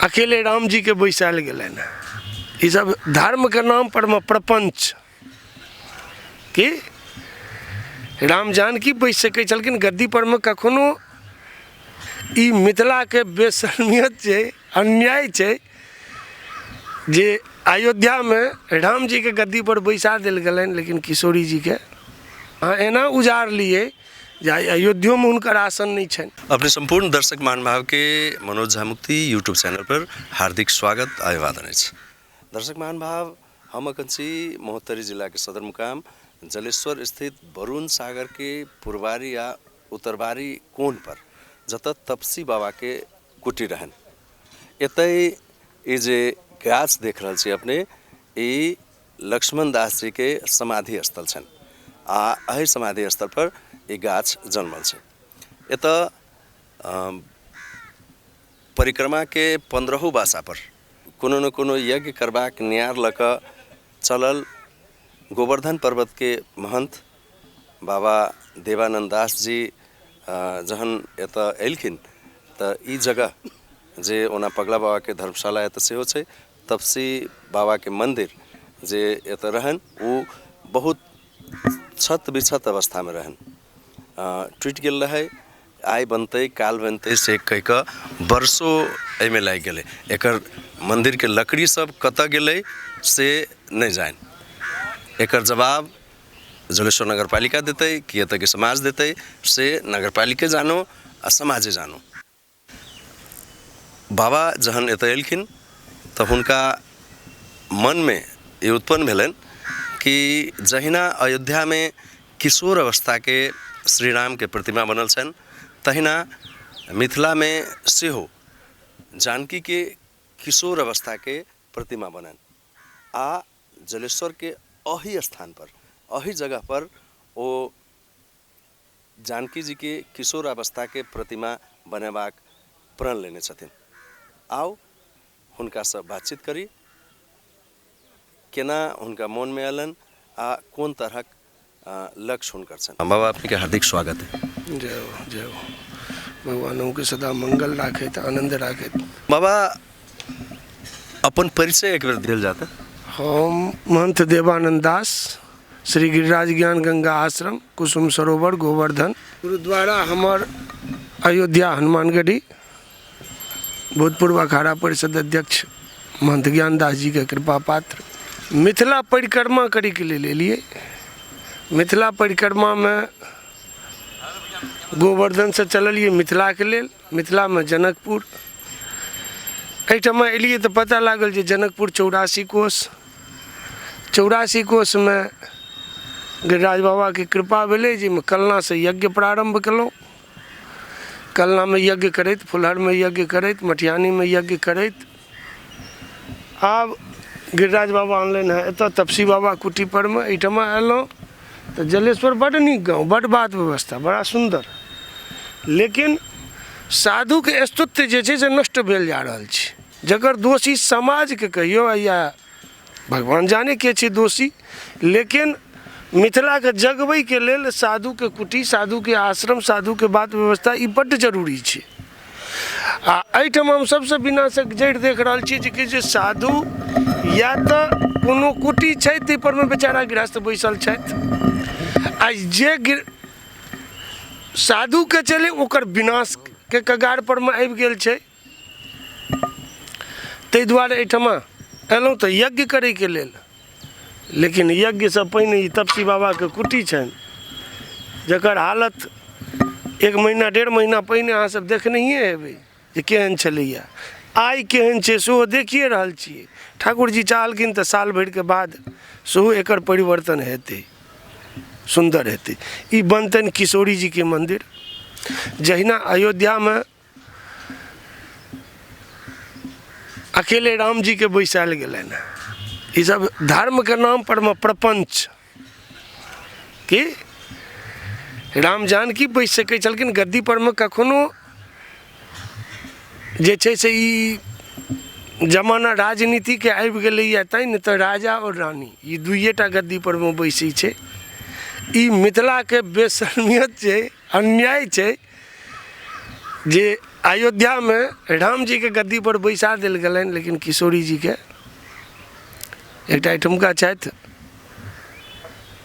अकेले रामजीके बैसायल गेलनि हेँ। ईसब धर्मके नामपरमे प्रपञ्च कि राम जानकी बैस सकै छलखिन गद्दीपरमे कखनो। ई मिथिलाके बेशर्मियत छै, अन्याय छै जे अयोध्यामे रामजीके गद्दीपर बैसा देल गेलनि, लेकिन किशोरी जीके अहाँ एना उजाड़लियै जे आइ अयोध्योमे हुनकर आसन नहि छनि। अपने सम्पूर्ण दर्शक महानुभाव के मनोज झा मुक्ति यूट्यूब चैनल पर हार्दिक स्वागत आ अभिवादन अछि। दर्शक महानुभाव, हम अखन छी महोत्तरी जिला के सदरमुकाम जलेश्वर स्थित वरुण सागर के पुरवारी या उत्तरवारी कोण पर, जतऽ तपसी बाबा के कुटी रहनि। एतय ई जे गाछ देख रहल छी अपने, ई लक्ष्मण दास जी के समाधि स्थल छनि आ एहि समाधि स्थल पर ई गाछ जनमल छै। एतऽ परिक्रमा के 15 बासा पर कोनो ने कोनो यज्ञ करबाक नियार लऽ कऽ चलल गोवर्धन पर्वत के महंत बाबा देवानंद दास जी जहन एतऽ एलखिन तऽ ई जगह जे ओना पगला बाबाके धर्मशाला एतऽ सेहो छै, तपसी बाबाके मन्दिर जे एतऽ रहनि ओ बहुत क्षत विक्षत अवस्थामे रहनि, टूटि गेल रहै। आइ बनतै काल्हि बनतै से कहि कऽ वर्षो एहिमे लागि गेलै। एकर मन्दिरके लकड़ी सब कतऽ गेलै से नहि जानि। एकर जवाब जलेश्वर नगरपालिका देतै कि एतऽके समाज देतै से नगरपालिके जानो आ समाजे जानो। बाबा जहन एतऽ एलखिन तऽ हुनका मनमे ई उत्पन्न भेलनि कि जहिना अयोध्यामे किशोर अवस्थाके श्री रामके प्रतिमा बनल छनि, तहिना मिथिलामे सेहो जानकीके किशोर अवस्थाके प्रतिमा बननि आ जलेश्वरके एही स्थानपर एही जगहपर ओ जानकी जीके किशोर अवस्थाके प्रतिमा बनेबाक प्रण लेने छथिन। आउ हुनकासँ बातचीत करी, केना हुनका मोनमे अयलनि आ कोन तरहक लक्ष्य हुनकर छनि। बाबा, अपनेके हार्दिक स्वागत है। जय हो, जय हो। भगवान अहूँके सदा मंगल राखैत, आनंद राखैत। बाबा, अपन परिचय एक बेर देल जाता। हम महंत देवानंद दास, श्री गिरिराज ज्ञान गंगा आश्रम, कुसुम सरोवर, गोवर्धन गुरुद्वारा हमर अयोध्या हनुमानगढ़ी, भूतपूर्व अखाड़ा परिषद अध्यक्ष महंत ज्ञान दास जी के कृपा पात्र। मिथिला परिक्रमा करैके लेल एलियै। मिथिला परिक्रमामे गोवर्धनसँ चललियै मिथिलाके लेल, मिथिलामे जनकपुर। एहिठाम एलियै तऽ पता लागल जे जनकपुर 84 कोस, 84 कोसमे गिरिराज बाबाके कृपा भेलै जाहिमे कलनासँ यज्ञ प्रारम्भ केलहुँ। कलनामे यज्ञ करैत, फुलहरमे यज्ञ करैत, मटिहानीमे यज्ञ करैत आब गिरिराज बाबा अनलनि हेँ एतऽ तपसी बाबा कुटी परमे। एहिठमा अयलहुँ तऽ जलेश्वर बड्ड नीक गाँव, बड्ड बात व्यवस्था बड़ा सुन्दर, लेकिन साधुके स्तुत्य जे छै से नष्ट भेल जा रहल छै, जकर दोषी समाजके कहियौ या भगवान जाने के छै दोषी, लेकिन मिथिलाके जगबैके लेल साधुके कुटी, साधुके आश्रम, साधुके बात व्यवस्था ई बड्ड जरूरी छै। आ एहिठाम हम सबसँ विनाशक जड़ि देख रहल छी जे कि जे साधु या तऽ कोनो कुटी छै ताहिपर मे बेचारा गृहस्थ बैसल छथि, आ जे साधुके चले ओकर विनाशके कगार पर मे आबि गेल छै। ताहि दुआरे एहिठमा अयलहुँ तऽ यज्ञ करैके लेल, लेकिन यज्ञसँ पहिने ई तपसी बाबाके कुटी छनि जकर हालत एक महीना 1.5 महीना पहिने अहाँ सब देखनहिए हेबै जे केहन छलैए, आइ केहन छै सेहो देखिए रहल छियै। ठाकुर जी चाहलखिन तऽ साल भरिके बाद सेहो एकर परिवर्तन हेतै, सुन्दर हेतै। ई बनतनि किशोरी जीके मन्दिर, जहिना अयोध्यामे अकेले रामजीके बैसायल गेलनि हेँ। ईसब धर्मके नामपरमे प्रपञ्च कि राम जानकी बैस सकै छलखिन गद्दीपरमे कखनो जे छै से ई जमाना राजनीतिके आबि गेलैए, तैँ नहि तऽ राजा आओर रानी ई दुइए टा गद्दीपरमे बैसै छै। ई मिथिलाके बेशर्मियत छै, अन्याय छै जे अयोध्यामे रामजीके गद्दीपर बैसा देल गेलनि, लेकिन किशोरी जीके एकटा एहिठुमका छथि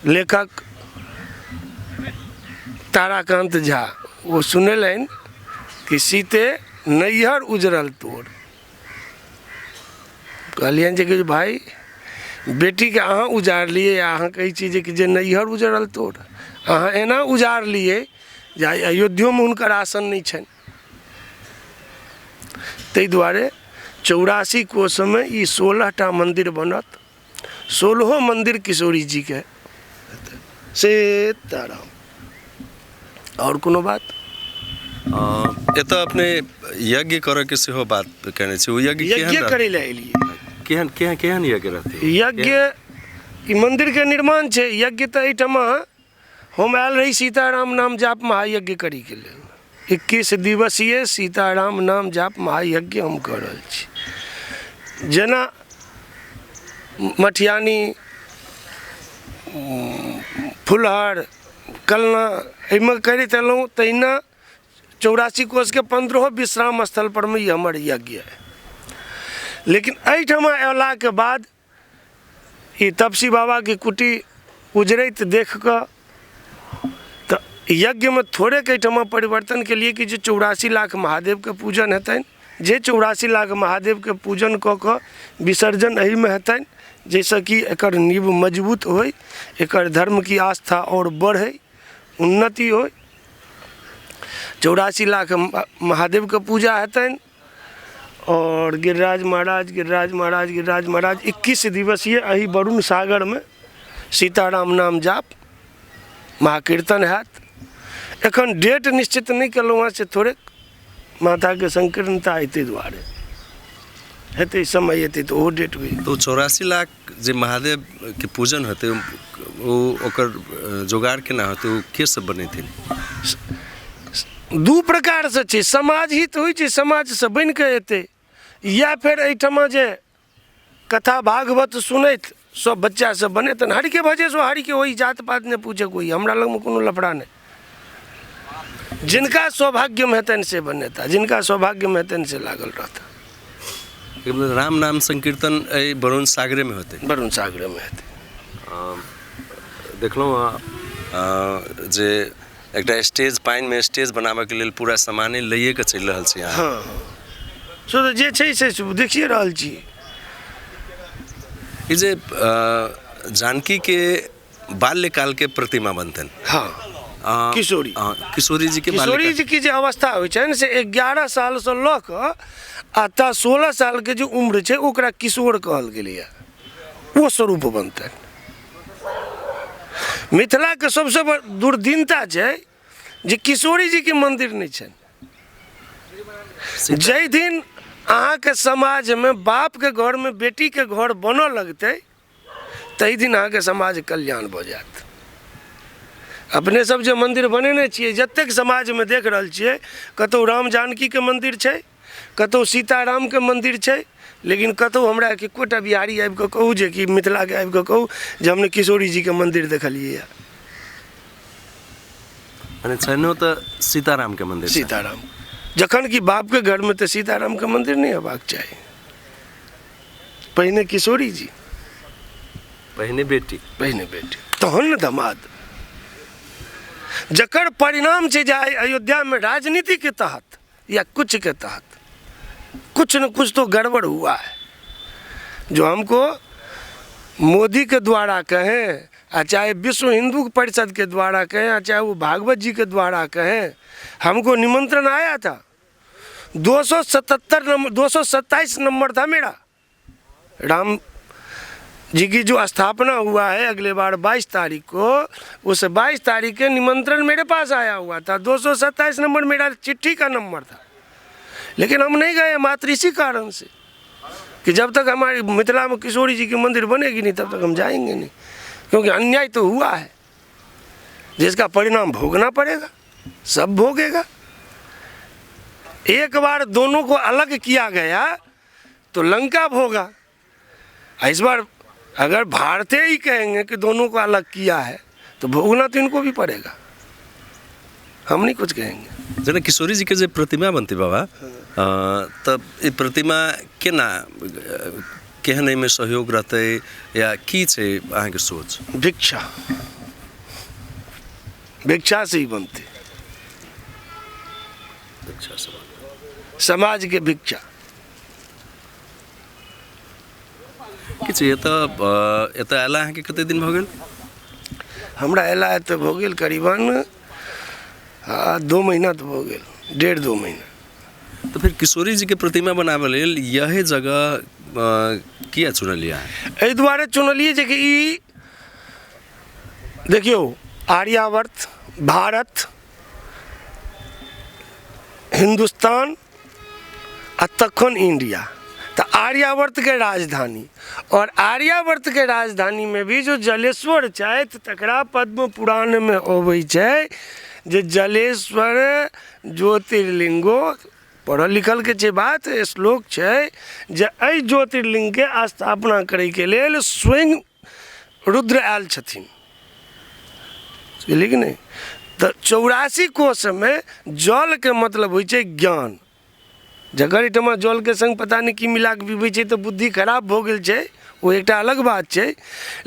लेखक ताराकान्त झा, ओ सुनेलनि कि सीते नैहर उजड़ल तोर। कहलियनि जे कि भाइ बेटीके अहाँ उजाड़लियै आ अहाँ कहै छियै जे कि जे नैहर उजड़ल तोर, अहाँ एना उजाड़लियै जे आइ अयोध्योमे हुनकर आसन नहि छनि। ताहि दुआरे 84 कोसमे ई 16टा मन्दिर बनत, 16 मन्दिर किशोरी जीके सीताराम। आओर कोनो बात? एतऽ अपने यज्ञ करऽके सेहो बात केने छी, ओ यज्ञ यज्ञ करै लए एलियै। केहन केहन केहन यज्ञ रहतै? यज्ञ ई मन्दिरके निर्माण छै। यज्ञ तऽ एहिठमा हम आयल रही सीताराम नाम जाप महायज्ञ करैके लेल। 21 दिवसीय सीताराम नाम जाप महायज्ञ हम कऽ रहल छी। जेना मठियानी, फुलहर, कलना एहिमे करैत एलहुँ, तहिना 84 कोसके 15 विश्राम स्थल परमे ई हमर यज्ञ अइ। लेकिन एहिठमा अयलाके बाद ई तपसी बाबाके कुटी उजरैत देख कऽ तऽ यज्ञमे थोड़ेक एहिठमा परिवर्तन केलियै कि जे 84 लाख महादेवके पूजन हेतनि, जे 84 लाख महादेवके पूजन कऽ कऽ विसर्जन एहिमे हेतनि, जाहिसँ कि एकर नींव मजबूत होइ, एकर धर्म की आस्था आओर बढ़ै, उन्नति होइ। 84 लाख महादेवके पूजा हेतनि और गिरिराज महाराज, गिरिराज महाराज, गिरिराज महाराज 21 दिवसीय एहि वरुण सागरमे सीताराम नाम जाप महाकीर्तन हैत। एखन डेट निश्चित नहि केलहुँ हँ, से थोड़े माताके संकीर्णता अइ ताहि दुआरे हेतै, समय एतै तऽ ओहो डेट होइ। तऽ 84 लाख जे महादेवके पूजन हेतै ओ ओकर जोगाड़ केना हेतै, ओ के सब बनेथिन? दू प्रकारसँ छै, समाज हित होइ छै, समाजसँ बनि कऽ एतै, या फेर एहिठमा जे कथा भागवत सुनैत सब बच्चा सब बनेतनि। हरिके भजे सो हरिके होई, जात पात नहि पूछे कोई, हमरा लगमे कोनो लफड़ा नहि। जिनका सौभाग्यमे हेतनि से बनेता, जिनका सौभाग्यमे हेतनि से लागल रहता। राम नाम संकीर्तन एहि वरुण सागरेमे होतै? वरुण सागरेमे हेतै। देखलहुँ जे एकटा स्टेज, पानिमे स्टेज बनाबऽके लेल पूरा सामाने लैए कऽ चलि रहल छी अहाँ। हँ, से तऽ जे छै से देखिए रहल छी। ई जे जानकीके बाल्यकालके प्रतिमा बनतनि। हँ, किशोरी। किशोरी जी के। किशोरी जी के जे अवस्था होइ छनि से 11 सालसँ लऽ कऽ आ ता 16 सालके जे उम्र छै ओकरा किशोर कहल गेलैए, ओ स्वरूप बनतनि। मिथिलाके सबसँ बड़ दुर्दिनता छै जे किशोरी जीके मन्दिर नहि छनि। जाहि दिन अहाँके समाजमे बापके घरमे बेटीके घर बनऽ लगतै ताहि दिन अहाँके समाज कल्याण भऽ जायत। अपने सब जे मन्दिर बनेने छियै, जतेक समाजमे देख रहल छियै, कतहु राम जानकीके मन्दिर छै, कतहु सीतारामके मन्दिर छै, लेकिन कतहु हमरा एकोटा बिहारी आबि कऽ कहू जे कि मिथिलाके आबि कऽ कहू जे हमने किशोरी जीके मन्दिर देखलियै। मने छनो तऽ सीतारामके मन्दिर। सीताराम, जखन कि बापके घरमे तऽ सीतारामके मन्दिर नहि हेबाक चाही। पहिने किशोरी जी, पहिने बेटी, पहिने बेटी, तहन ने दमाद। जकर परिणाम छै जे आइ अयोध्यामे राजनीतिके तहत या कुछ के तहत कुछ न कुछ तो गड़बड़ हुआ है, जो हमको मोदी के द्वारा कहें आ चाहे विश्व हिंदू परिषद के द्वारा कहें आ चाहे वो भागवत जी के द्वारा कहें। हमको निमंत्रण आया था, 277 नंबर, 227 नंबर था मेरा। राम जी की जो स्थापना हुआ है अगले बार 22 तारीख को, उस 22 तारीख के निमंत्रण मेरे पास आया हुआ था। 227 नंबर मेरा चिट्ठी का नंबर था, लेकिन हम नहीं गए मात्र इसी कारण से कि जब तक हमारी मिथिला में किशोरी जी की मंदिर बनेगी नहीं तब तक हम जाएंगे नहीं, क्योंकि अन्याय तो हुआ है जिसका परिणाम भोगना पड़ेगा, सब भोगेगा। एक बार दोनों को अलग किया गया तो लंका भोगा, इस बार अगर भारतीय ही कहेंगे कि दोनों को अलग किया है तो भोगना तो इनको भी पड़ेगा, हम नहीं कुछ कहेंगे। जेना किशोरी जी के जे प्रतिमा बनतै बाबा, तऽ ई प्रतिमा केना केहन एहिमे सहयोग रहतै या की छै अहाँके सोच? भिक्षा, भिक्षा से ही बनतै। भिक्षा से बनतै। समाजके भिक्षा। किछु एतऽ एतऽ अयला अहाँके कते दिन भऽ गेल? हमरा अयला एतऽ भऽ गेल करीबन 2 महीना तऽ भऽ गेल, 1.5-2 महीना। तऽ फेर किशोरी जीके प्रतिमा बनाबऽ लेल यही जगह किया चुनलियै अहाँ? एहि दुआरे चुनलियै जे कि ई देखियौ, आर्यावर्त, भारत, हिन्दुस्तान आ तखन इंडिया, तऽ आर्यावर्तके राजधानी, और आर्यावर्तके राजधानीमे भी जो जलेश्वर छथि तकरा पद्म पुराणमे अबै छै जे जलेश्वर ज्योतिर्लिंगो, पढ़ल लिखलके छै बात, श्लोक छै जे एहि ज्योतिर्लिंगके स्थापना करैके लेल स्वयं रुद्र आयल छथिन, बुझलियै कि नहि? तऽ 84 कोशमे जलके मतलब होइ छै ज्ञान। जकर एहिठमा जलके सङ्ग पता नहि की मिला कऽ पीबै छै तऽ बुद्धि खराब भऽ गेल छै, ओ एकटा अलग बात छै,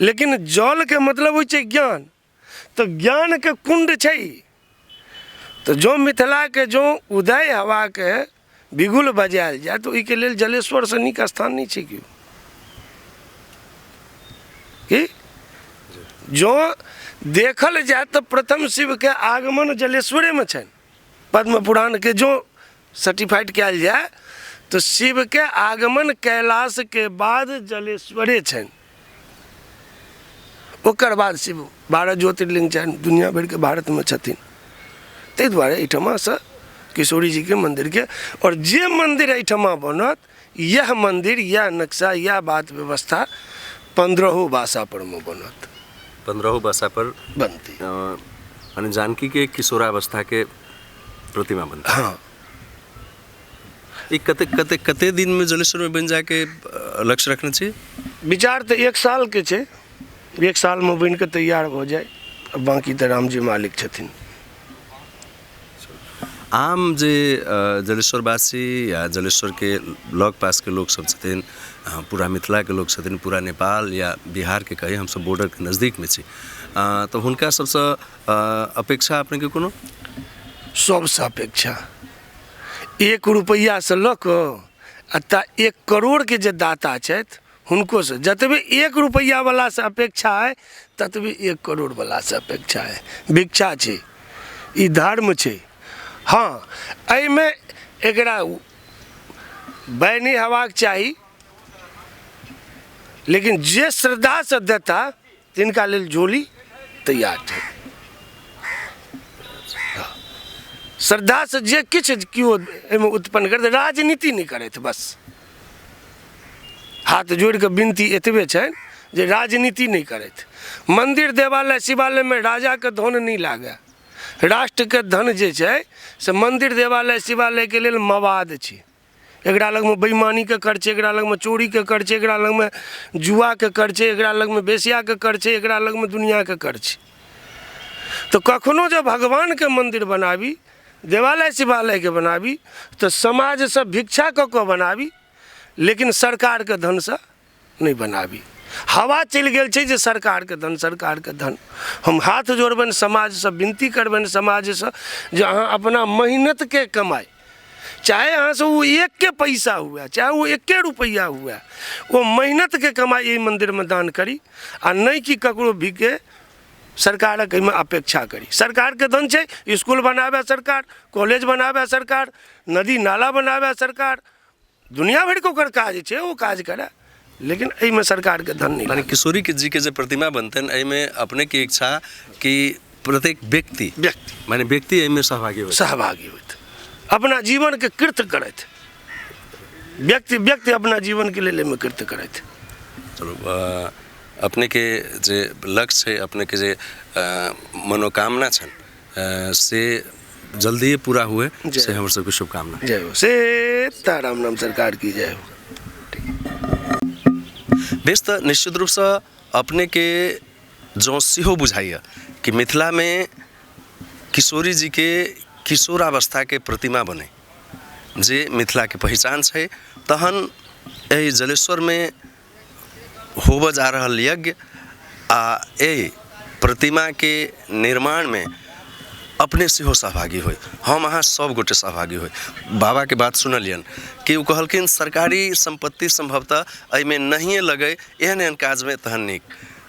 लेकिन जलके मतलब होइ छै ज्ञान। तऽ ज्ञानके कुण्ड छै। तऽ जँ मिथिलाके जँ उदय हवाके बिगुल बजायल जाय तऽ ओहिके लेल जलेश्वरसँ नीक स्थान नहि छै केओ। की जँ देखल जाय तऽ प्रथम शिवके आगमन जलेश्वरेमे छनि। पद्म पुराणके जँ सर्टिफाइड कयल जाय तऽ शिवके आगमन कैलाशके बाद जलेश्वरे छनि। ओकर बाद शिव 12 ज्योतिर्लिंग छनि, दुनिया भरिके भारतमे छथिन। ताहि दुआरे एहिठमासँ किशोरी जीके मन्दिरके, आओर जे मन्दिर एहिठमा बनत इएह मन्दिर, इएह नक्शा, इएह बात व्यवस्था 15 बासा पर मे बनत। 15 बासा पर बनतै। माने जानकी के किशोरावस्था के प्रतिमा बनतै। हाँ। ई कते कते कते दिन में जलेश्वर में बनि जाके लक्ष्य रखने छी? विचार तऽ 1 साल के छै, 1 साल में बनि कऽ तैयार भऽ जाय, बाकी तऽ रामजी मालिक छथिन। आम जे जलेश्वरवासी या जलेश्वर के लग पास के लोक सब छथिन, पूरा मिथिला के लोक छथिन, पूरा नेपाल या बिहार के कही, हमसब बॉर्डर के नजदीक में छी, तऽ हुनका सबसँ अपेक्षा अपने के कोनो? सबसँ अपेक्षा 1 रुपैआसँ लऽ कऽ आ ता 1 करोड़ के जे दाता छथि हुनको से जतबे 1 रुपैआ वाला से अपेक्षा है ततबे 1 करोड़ वाला से अपेक्षा है। भिक्षा छै, ई धर्म छै। हाँ, एहिमे एकरा भय नहि हेबाक चाही, लेकिन जे श्रद्धासँ देता तिनका लेल झोली तैयार छै। श्रद्धासँ जे किछु केओ एहिमे उत्पन्न करतै, राजनीति नहि करथि, बस हाथ जोड़ि कऽ विनती एतबे छनि जे राजनीति नहि करथि। मन्दिर देवालय शिवालयमे राजाके धन नहि लागए, राष्ट्रके धन जे छै से मन्दिर देवालय शिवालयके लेल मवाद छै। एकरा लगमे बेईमानीके कर छै, एकरा लगमे चोरीके कर छै, एकरा लगमे जुआके कर छै, एकरा लगमे वेश्याके कर छै, एकरा लगमे दुनिआँके कर छै। तऽ कखनो जब भगवानके मन्दिर बनाबी, देवालय शिवालयके बनाबी, तऽ समाजसँ भिक्षा कऽ कऽ बनाबी, लेकिन सरकारके धनसँ नहि बनाबी। हवा चलि गेल छै जे सरकारके धन, सरकारके धन। हम हाथ जोड़बनि समाजसँ, विनती करबनि समाजसँ जे अहाँ अपना मेहनतके कमाइ, चाहे अहाँसँ ओ एकके पैसा हुए, चाहे ओ 1 रुपैआ हुए, ओ मेहनतके कमाइ एहि मन्दिरमे दान करी, आ नहि कि ककरो भीके सरकारक एहिमे अपेक्षा करी। सरकारके धन छै, इसकुल बनाबै सरकार, कॉलेज बनाबै सरकार, नदी नाला बनाबै सरकार, दुनिया भरिके ओकर काज छै, ओ काज करए, लेकिन एहिमे सरकारके धन नहि। माने किशोरी के जी के जे प्रतिमा बनतनि एहिमे अपने के इच्छा कि प्रत्येक व्यक्ति व्यक्ति माने व्यक्ति एहिमे सहभागी होइत, सहभागी होइत, अपना जीवनके कृत्य करथि, व्यक्ति व्यक्ति अपना जीवनके लेल एहिमे कृत्य करथि। चलू, अपने के जे लक्ष्य छै, अपने के जे मनोकामना छनि से जल्दिए पूरा हुए, से हमर सबके शुभकामना। जय हो, सीताराम नाम सरकार की जय हो। बेस, तऽ निश्चित रूपसँ अपने के जँ सेहो बुझाइए कि मिथिलामे किशोरी जी के किशोरावस्थाके प्रतिमा बनै, जे मिथिलाके पहिचान छै। तहन एहि जलेश्वरमे होबऽ जा रहल यज्ञ आ एहि प्रतिमाके निर्माणमे अपने सेहो सहभागी होइ, हम अहाँ सब गोटे सहभागी होइ। बाबाके बात सुनलियनि कि ओ कहलखिन सरकारी सम्पत्ति सम्भवतः एहिमे नहिए लगै, एहन एहन काजमे तहन नीक।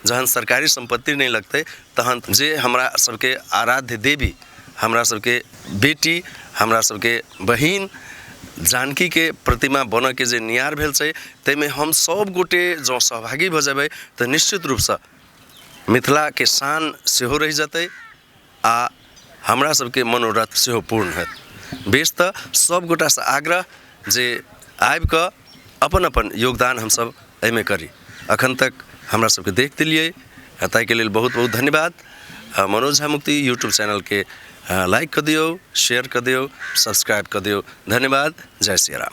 जहन सरकारी सम्पत्ति नहि लगतै तहन जे हमरा सबके आराध्य देवी, हमरा सबके बेटी, हमरा सबके बहिन जानकीके प्रतिमा बनऽके जे नियार भेल छै, ताहिमे हम सब गोटे जँ सहभागी भऽ जेबै तऽ निश्चित रूपसँ मिथिलाके शान सेहो रहि जेतै आ हमरा सबके मनोरथ सेहो पूर्ण होयत। बेस, तऽ सब गोटासँ आग्रह जे आबिकऽ अपन अपन योगदान हमसब एहिमे करी। अखन तक हमरा सबके देख देलियै ताहिके लेल बहुत बहुत धन्यवाद। मनोज झा मुक्ति यूट्यूब चैनलके लाइक कऽ दियौ, शेयर कऽ दियौ, सब्सक्राइब कऽ दियौ। धन्यवाद, जय सिया राम।